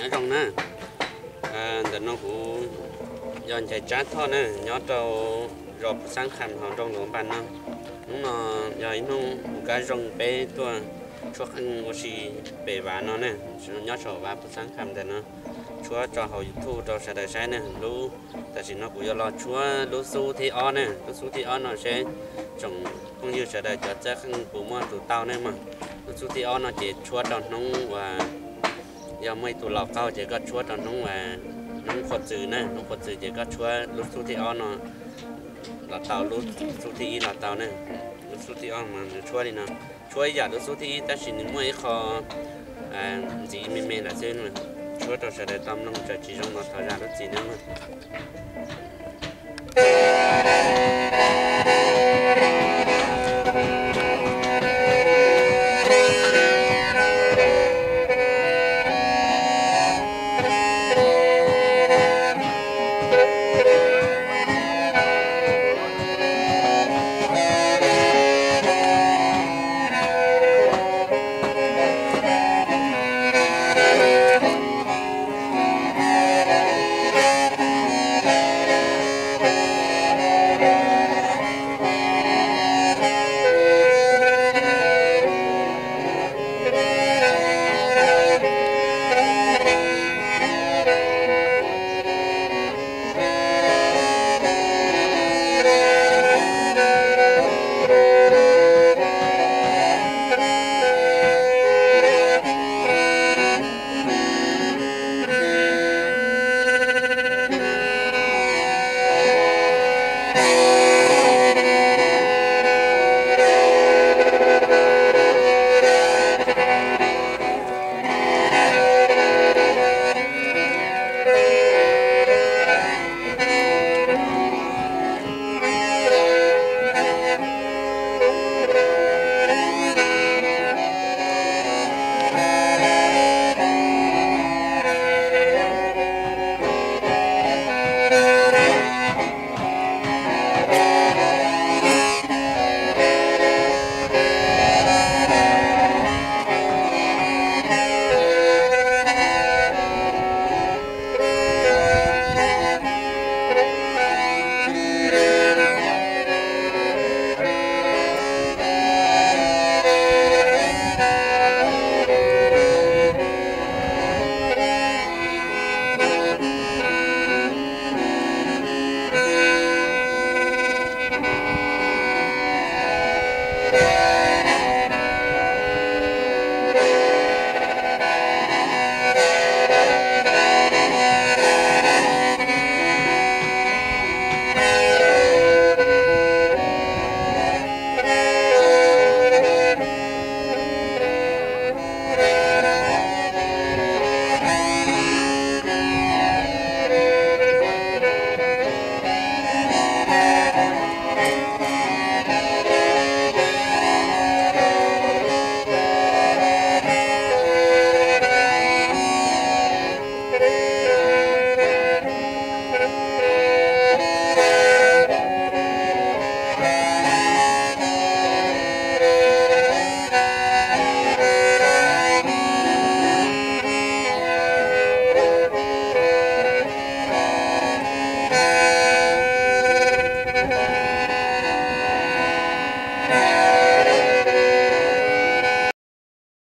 Nyob zoo na, ntawm no kuv yog Nchaiv Tsab Thoj na, nyob rau zos Pus Xab Kham hauv nroog Luas Npas no. Hnub no yog ib hnub kab zoo peb tuaj tshuab qeej ua si pem vas no ne, nyob saum vas Pus Xab Kham ntawm no, tshuab tso hauv YouTube rau sawv daws saib ne. Lub, tam sim no kuv yuav los tshuab lub xub thib ob ne, lub xub thib ob no seb tsoom phooj ywg sawv daws cov txawj qeej puas muaj tus tau ne mog. Lub xub thib ob no ces tshuab rau hnub uas yog muaj ib tug laus qaug ces koj tshuab rau hnub uas, hnub qhuav txwm ne, hnub qhuav txwm ces koj tshuab lub xub thib ob no los tau, lub xub thib ib los tau ne. Lub xub thib ob mas nws tshuab li no, tshuab ib yam lub xub thib ib tab sis nws muaj ib qho ntxiv me me lawm xwb, tshuab rau sawv daws tau mloog tawm tsis zoo los thov zam lub txim nawb.